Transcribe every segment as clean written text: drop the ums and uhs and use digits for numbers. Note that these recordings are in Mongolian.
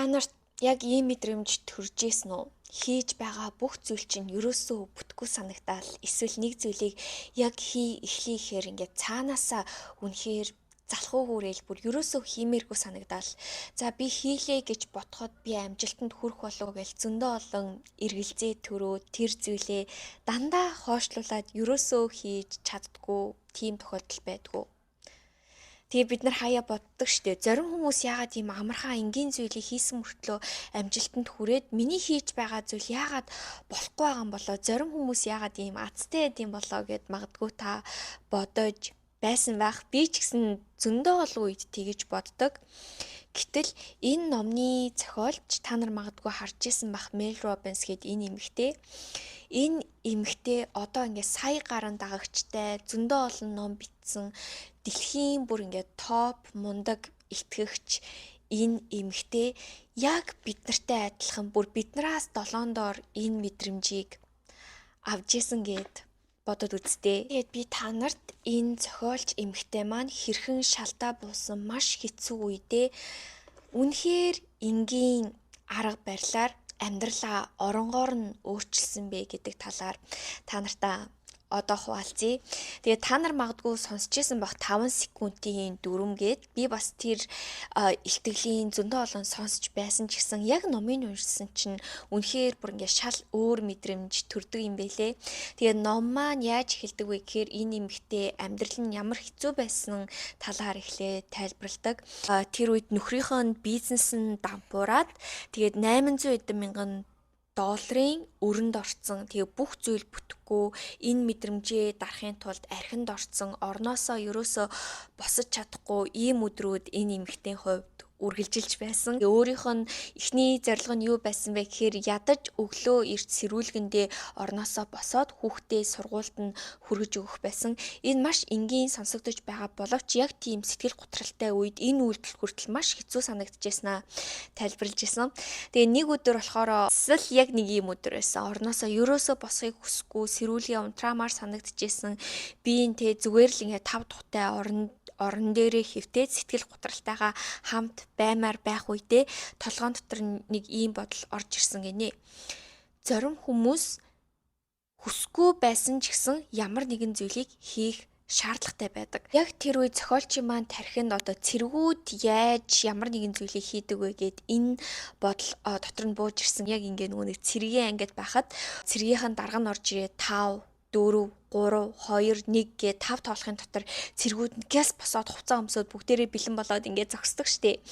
Та нарт яг ийм мэдрэмж төрж исэн үү? Хийж байгаа бүх зүйл чинь ерөөсөө бүтггүй санагдаал, эсвэл нэг зүйлийг яг хий эхлэе гэхээр ингээд цаанаасаа үнэхээр залхуу хүүрээл бүр ерөөсөө хиймээргүй санагдаал. За, би хийлээ гэж бодоход би амжилтанд хүрэх болов гэж зөндөө олон эргэлзээ төрөө тэр зүйлээ дандаа хойшлуулад ерөөсөө хийж чаддгүй тийм тохиолдол байдгүй. Тэгээ бид нар хаяа боддог штэ. Зарим хүмүүс яагаад ийм амархан энгийн зүйлийг хийсэн мөртлөө амжилтанд хүрээд, миний хийж байгаа зүйл яагаад болохгүй байгаа юм болоо? Зарим хүмүүс яагаад ийм азтай байд юм болоо гэд магадгүй та бодож байсан байх. Би ч гэсэн зөндөө олон үед тэгэж боддог. Гэтэл энэ номны зохиолч, та нар магадгүй харж исэн бах, Мел Робинс гээд энэ эмэгтэй. Энэ эмэгтэй одоо ингээд сая гарan дагагчтай, зөндөө олон ном бичсэн, дэлхийн бүр ингээд топ мундаг итгэгч энэ эмэгтэй яг бид нартай адилхан, бүр биднээс долоон доор энэ мэдрэмжийг авч исэн гээд бодод үзтээ. Тэгээд би та нарт энэ зохиолч эмэгтэй маань хэрхэн шалдаа буусан маш хэцүү үедээ үнэхээр энгийн арга барилаар амьдралаа оронгоор нь өөрчилсөн бэ гэдэг талаар та нартаа одоо хуваалцъя. Тэгээ та нар магадгүй сонсч ирсэн бах, 5 секундын дүрэм гээд. Би бас тэр илтгэлийн зөндөө олон сонсч байсан ч гэсэн яг номыг уншсан чинь үнэхээр бүр ингээд шал өөр мэдрэмж төрдөг юм бэлээ. Тэгээ ном маань яаж эхэлдэг вэ гэхээр энэ эмэгтэй амьдрал нь ямар хэцүү байсан талаар эхлээ тайлбарладаг. Тэр үед нөхрийнх нь бизнес нь дампуураад, тэгээд 800 хэдэн мянган долларын өрөнд орцсон. Тэгээ бүх зүйл бүтэхгүй, энэ мэдрэмжээ дарахын тулд архинд орцсон, орноосоо ерөөсөө босож чадахгүй ийм өдрүүд энэ эмэгтэйн хувьд үргэлжилж байсан. Өөрийнх нь эхний зорилго нь юу байсан бэ гэхээр ядаж өглөө эрт сэрүүлгэндээ орноосоо босоод хүүхдээ сургуульд нь хүргэж өгөх байсан. Энэ маш энгийн сонсогдож байгаа боловч яг тийм сэтгэл гутралтай үед энэ үйлдэл хүртэл маш хэцүү санагдчихсэн аа тайлбарлаж исэн. Тэгээ нэг өдөр болохоор л яг нэг ийм өдөр байсан. Орноосоо ерөөсөө босохыг хүсэхгүй, сэрүүлгээ унтраамаар санагдчихсэн. Би энэ тэ зүгээр л ингээ тав тухтай орон дээрээ хэвтээд сэтгэл гутралтайгаа хамт баймаар байх үедээ толгоон дотор нэг ийм бодол орж ирсэн гинэ. Зарим хүмүүс хүсэхгүй байсан ч гэсэн ямар нэгэн зүйлийг хийх шаардлагатай байдаг. Яг тэр үе зохиолчийн маань тархинд одоо цэргүүд яаж ямар нэгэн зүйлийг хийдэг вэ гэд энэ бодол дотор нь бууж ирсэн. Яг ингээ нөгөө нэг цэргийн ангид байхад цэргийнхэн дарга нь орж ирээ 5, 4, 3, 2, 1 гэ 5 тоолохын дотор цэргүүд нь гяс босоод, хувцас өмсөөд, бүгдээрээ бэлэн болоод ингээ зогсдог штэ.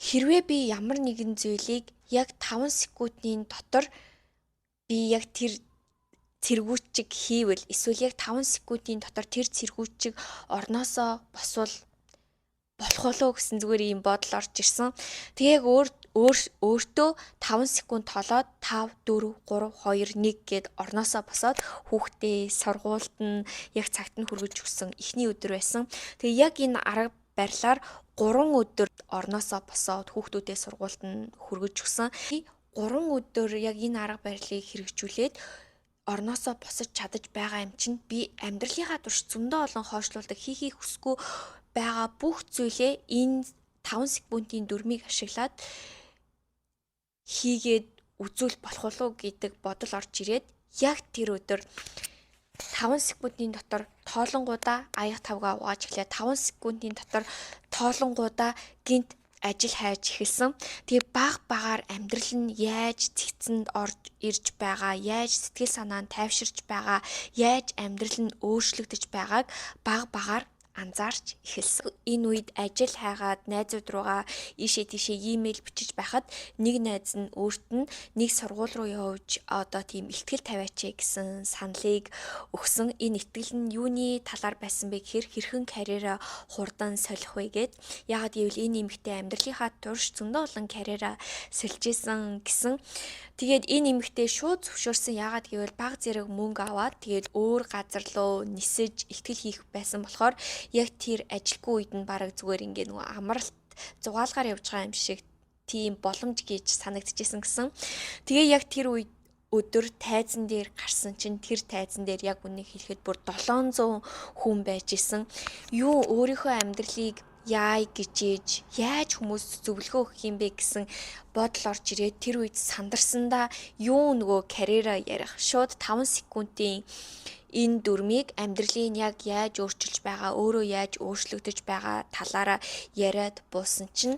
Хэрвээ би ямар нэгэн зүйлийг яг 5 секундын дотор би яг тэр цэргүүчиг хийвэл, эсвэл яг 5 секундын дотор тэр цэргүүчиг орноосоо босвол болох болов гэсэн зүгээр ийм бодол орж ирсэн. Тэгээ яг өөр өөр өөртөө 5 секунд толоод 5, 4, 3, 2, 1 гээд орноосоо босоод хүүхдээ сургуульд нь яг цагт нь хүргэж өгсөн эхний өдөр байсан. Тэгээ яг энэ арга барилаар 3 өдөр орноосоо босоод хүүхдүүдээ сургуульд нь хүргэж өгсөн. 3 өдөр яг энэ арга барилыг хэрэгжүүлээд орноосоо босож чадаж байгаа юм чинь би амьдралынхаа турш зөндөө олон хойшлуулдаг, хийхийг хүсэхгүй байгаа бүх зүйлээ энэ 5 секундын дүрмийг ашиглаад хийгээд үзүүл болох уу гэдэг бодол орж ирээд, яг тэр өдөр 5 секундын дотор тоолонгуудаа аяга тавгаа угааж эхлээ. 5 секундын дотор тоолонгуудаа гинт ажил хайж эхэлсэн. Тэгээ баг багаар амьдрал нь яаж цэгцэнд орж ирж байгаа, яаж сэтгэл санаа нь тайвширч байгаа, яаж амьдрал нь өөрчлөгдөж байгааг баг багаар анзаарч эхэлсэн. Энэ үед ажил хайгаад найзууд руугаа ийшээ тийшээ имэйл бичиж байхад нэг найз нь өөрт нь нэг сургууль руу явж одоо тийм ихтгэл тавиач гэсэн саналыг өгсөн. Энэ итгэл нь юуны талаар байсан бэ гэхээр хэрхэн карьераа хурдан солих вэ гэд. Яагаад гэвэл энэ эмэгтэй амьдралынхаа турш зөндөө олон карьераа сольж исэн гэсэн. Тэгээд энэ эмэгтэй шууд зөвшөөрсөн. Яагаад гэвэл баг зэрэг мөнгө аваад, тэгээд өөр газар руу нисэж ихтгэл хийх байсан болохоор яг тэр ажилгүй үед нь бараг зүгээр ингээ нөгөө амралт зугаалгаар явж байгаа юм шиг тийм боломж гэж санагдчихсэн гэсэн. Тэгээ яг тэр үед өдөр тайзан дээр гарсан чинь тэр тайзан дээр яг үнийг хэлэхэд бүр 700 хүн байж исэн. Юу өөрийнхөө амьдралыг яая гэж ээж яаж хүмүүс зөвлөгөө өгөх юм бэ гэсэн бодол орж ирээд тэр үед сандарсандаа юу нөгөө карьераа ярих шууд 5 секундын энэ дүрмийг амьдралыг яг яаж өөрчилж байгаа, өөрөө яаж өөрчлөгдөж байгаа талаараа яриад буусан чинь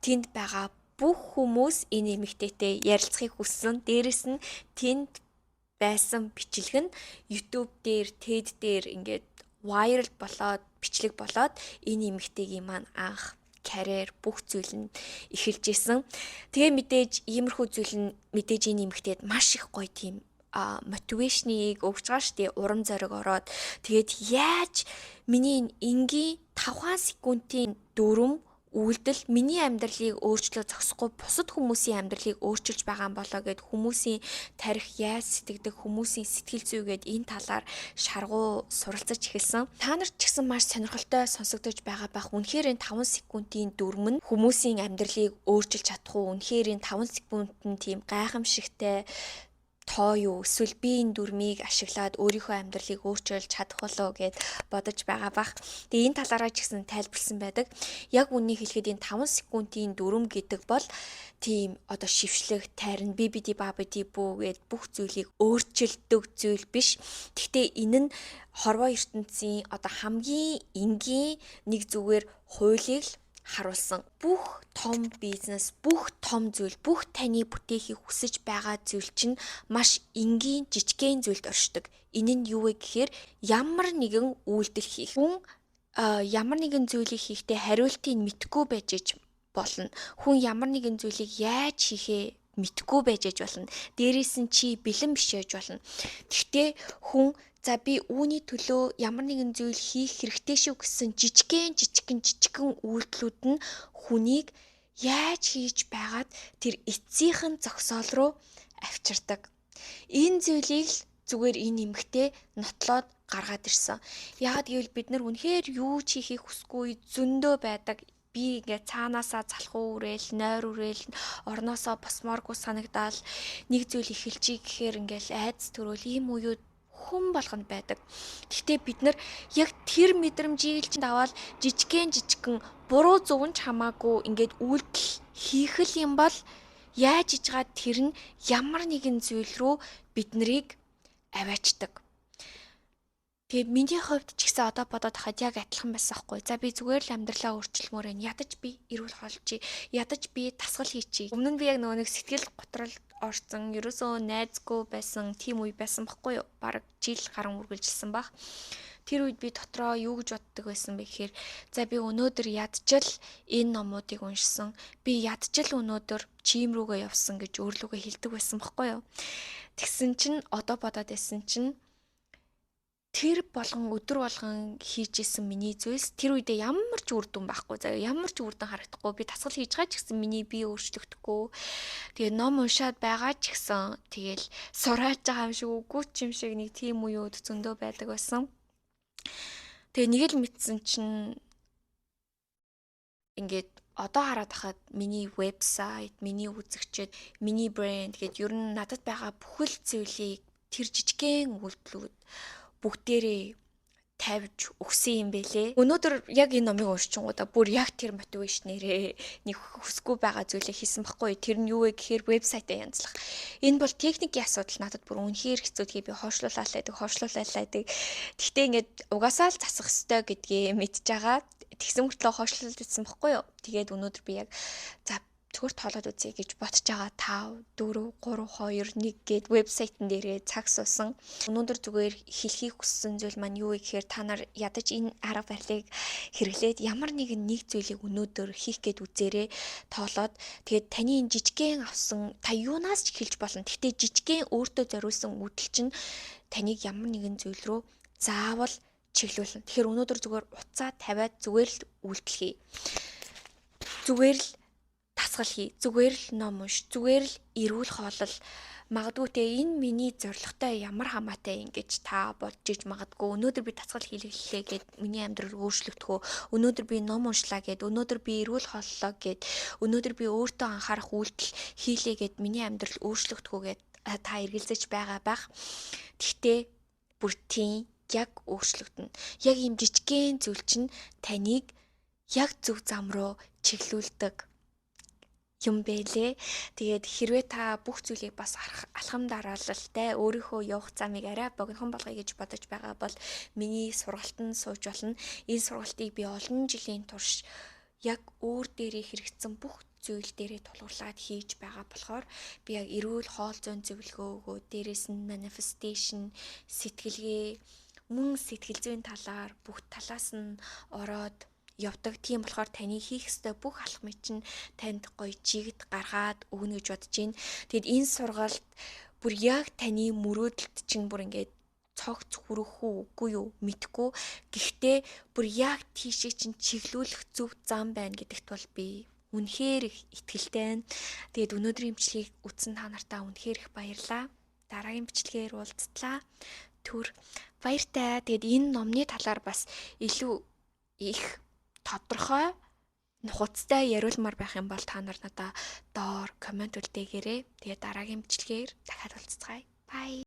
тэнд байгаа бүх хүмүүс энэ эмэгтэйтэй ярилцахыг хүссэн. Дээрэс нь тэнд байсан бичлэг нь YouTube дээр, TED дээр ингээд viral болоод бичлэг болоод энэ эмэгтэйгийн маань анх карьер бүх зүйл нь эхэлж исэн. Тэгээ мэдээж иймэрхүү зүйл нь мэдээж энэ эмэгтэйд маш их гоё тийм motivation ыг өгч байгаа шүү дээ. Урам зориг ороод тэгээд яаж миний энгийн 5 секундын дүрм үйлдэл миний амьдралыг өөрчлөө зогсохгүй бусад хүмүүсийн амьдралыг өөрчилж байгаа юм болоо гэд хүмүүсийн тархи яаж сэтгэдэг, хүмүүсийн сэтгэл зүй гэд энэ талаар шаргуу суралцаж эхэлсэн. Та нарт ч гэсэн маш сонирхолтой сонсогдож байгаа байх. Үнэхээр энэ 5 секундын дүрм нь хүмүүсийн амьдралыг өөрчилж чадах уу? Үнэхээр энэ 5 секунд нь тийм гайхамшигтай тоо юу, эсвэл би энэ дүрмийг ашиглаад өөрийнхөө амьдралыг өөрчилж чадах болоо гэд бодож байгаа бах. Тэгээ энэ талаараа ч гэсэн тайлбарлсан байдаг. Яг үннийг хэлэхэд энэ 5 секундын дүрм гэдэг бол тийм одоо шившлэг тайрн бибиди бабиди бүү гэд бүх зүйлийг өөрчилдөг зүйл биш. Гэхдээ энэ нь хорвоо ертөнцийн одоо хамгийн энгийн нэг зүгээр хуулийг л харуулсан. Бүх том бизнес, бүх том зүйл, бүх таны бүтээхийг хүсэж байгаа зүйл чинь маш энгийн жижигхэн зүйлд оршдог. Энэ нь юу вэ гэхээр ямар нэгэн үйлдэл хийх. Хүн ямар нэгэн зүйлийг хийхдээ хариултыг мэдэхгүй байж иж болно. Хүн ямар нэгэн зүйлийг яаж хийхээ мэдэхгүй байж аж болно. Дээрээс нь чи бэлэн биш байж болно. Гэхдээ хүн за би үүний төлөө ямар нэгэн зүйл хийх хэрэгтэй шүү гэсэн жижигхэн жижигхэн жижигхэн үйлдэлүүд нь хүнийг яаж хийж байгаад тэр эцсийнх нь зогсоол руу авчирдаг. Энэ зүйлийг л зүгээр энэ эмэгтэй нотлоод гаргаад ирсэн. Яагаад гэвэл бид нар үнэхээр юу ч хийхийг хүсэхгүй зөндөө байдаг. Би ингээд цаанаасаа залхуу үрээл, нойр үрээл, орноосоо босмооргүй санагдаал нэг зүйл эхэлчихье гэхээр ингээл айдас төрөөл ийм үеуд хүн болгонд байдаг. Гэхдээ бид нар яг тэр мэдрэмжийг л даваал жижигхэн жижигхэн буруу зөв нь ч хамаагүй ингээд үйлдэл хийх л юм бол яаж иж гаа тэр нь ямар нэгэн зүйл рүү бид нарыг аваачдаг. Тэгээд миний хувьд ч гэсэн одоо бодоод хахад яг адилхан байсан хгүй. За би зүгээр л амьдралаа өөрчилмөр байна. Ядаж би эрүүл хоолчих. Ядаж би дасгал хийчих. Өмнө нь би яг нөгөө нэг сэтгэл готрол орсон, ерөөсөө найзгүй байсан тийм үе байсан баггүй юу? Бараг жил гарan үргэлжилсэн баг. Тэр үед би дотроо юу гэж боддог байсан бэ гэхээр за би өнөөдөр ядчил энэ номуудыг уншсан. Би ядчил өнөөдөр чим рүүгээ явсан гэж өөрлөгөө хэлдэг байсан баггүй юу? Тэгсэн чинь одоо бодоод байсан чинь тэр болгон өдөр болгон хийж исэн миний зүйлс тэр үедээ ямар ч үр дүн байхгүй заяа, ямар ч үр дүн харагдахгүй. Би дасгал хийж байгаа ч гэсэн миний бие өөрчлөгдөхгүй. Тэгээ ном уншаад байгаа ч гэсэн тэгээл сурааж байгаа юм шиг үгүй ч юм шиг нэг тийм үеуд зөндөө байдаг байсан. Тэгээ нэг л мэдсэн чинь ингээд одоо хараад хахад миний вебсайт, миний үзэгчид, миний брэнд гээд ер нь надад байгаа бүхэл зүйлийг тэр жижигхэн үйлдэлүүд бүгдээрээ тавьж өгсөн юм бэлээ. Өнөөдөр яг энэ номыг уншичингуудаа бүр яг тэр motivation ээрээ нэг хүсгүй байгаа зүйлээ хийсэн баггүй. Тэр нь юу вэ гэхээр вебсайтаа янзлах. Энэ бол техникийн асуудал, надад бүр үнэхээр хэцүү. Тэгээ би хойшлуулаад байдаг, хойшлуулаад байдаг. Гэхдээ ингээд угаасаа л засах ёстой гэдгээ мэдж байгаа. Тэгсэн мөртлөө хойшлуулад байсан баггүй юу. Тэгээд өнөөдөр би яг за зүгээр тоолоод үзье гэж бодож байгаа. 5 4 3 2 1 гээд вебсайтн дээрээ цаг суусан. Өнөөдөр зүгээр хэлхийг хүссэн зүйл маань юу вэ гэхээр та нар ядаж энэ арга барилыг хэрэглээд ямар нэгэн нэг зүйлийг өнөөдөр хийх гээд үзээрэй, тоолоод. Тэгээд таны энэ жижигхэн авсан, та юунаас ч эхэлж болно. Гэхдээ жижигхэн өөртөө зориулсан үйлдэл чинь таныг ямар нэгэн зүйл рүү заавал чиглүүлнэ. Тэгэхээр өнөөдөр зүгээр утсаа тавиад зүгээр л үйлдэл хий. Зүгээр л дасгал хий, зүгээр л ном унш, зүгээр л эрүүл хоолол. Магадгүй те энэ миний зорилготой ямар хамаатай ингэж та бодож иж магадгүй. Өнөөдөр би дасгал хийлээ гэд миний амьдрал өөрчлөгдөх үү? Өнөөдөр би ном уншлаа гэд, өнөөдөр би эрүүл хооллоо гэд, өнөөдөр би өөртөө анхаарах үйлдэл хийлээ гэд миний амьдрал өөрчлөгдөх үү гэд та эргэлзэж байгаа байх. Гэхдээ бүр тийм яг өөрчлөгдөнө. Яг ийм жижигхэн зүйл чинь таныг Яг зөв зам руу чиглүүлдэг юм бэлээ. Тэгээд хэрвээ та бүх зүйлийг бас алхам дараалалтай өөрийнхөө явах замыг арай богинохон болгоё гэж бодож байгаа бол миний сургалтанд сууж болно. Энэ сургалтыг би олон жилийн турш яг өөр дээрээ хэрэгцсэн бүх зүйл дээрээ тулгуурлаад хийж байгаа болохоор би яг эрүүл хоол зүйн зөвлөгөө өгөө, дээрээс нь manifestation, сэтгэлгээ, мөн сэтгэл зүйн талаар бүх талаас нь ороод явдаг. Тийм болохоор таны хийх ёстой бүх алхмыг чинь танд гоё чигт гаргаад өгнө гэж бодож байна. Тэгэд энэ сургалт бүр яг таны мөрөөдөлд чинь бүр ингээд цогц хүрэх үү үгүй юу мэдэхгүй. Гэхдээ бүр яг тийшээ чинь чиглүүлэх зөв зам байна гэдэгт бол би үнэхээр их итгэлтэй байна. Тэгээд өнөөдрийн бичлэгийг үзсэн та нартаа үнэхээр их баярлалаа. Дараагийн бичлэгээр уулзтлаа. Түр баяртай. Тэгээд энэ номны талаар бас илүү их тодорхой нухацтай яриулмаар байх юм бол та нар надаа доор comment үлдээгээрэй. Тэгээд дараагийн бичлэгээр дахиад уулзцгаая. Bye.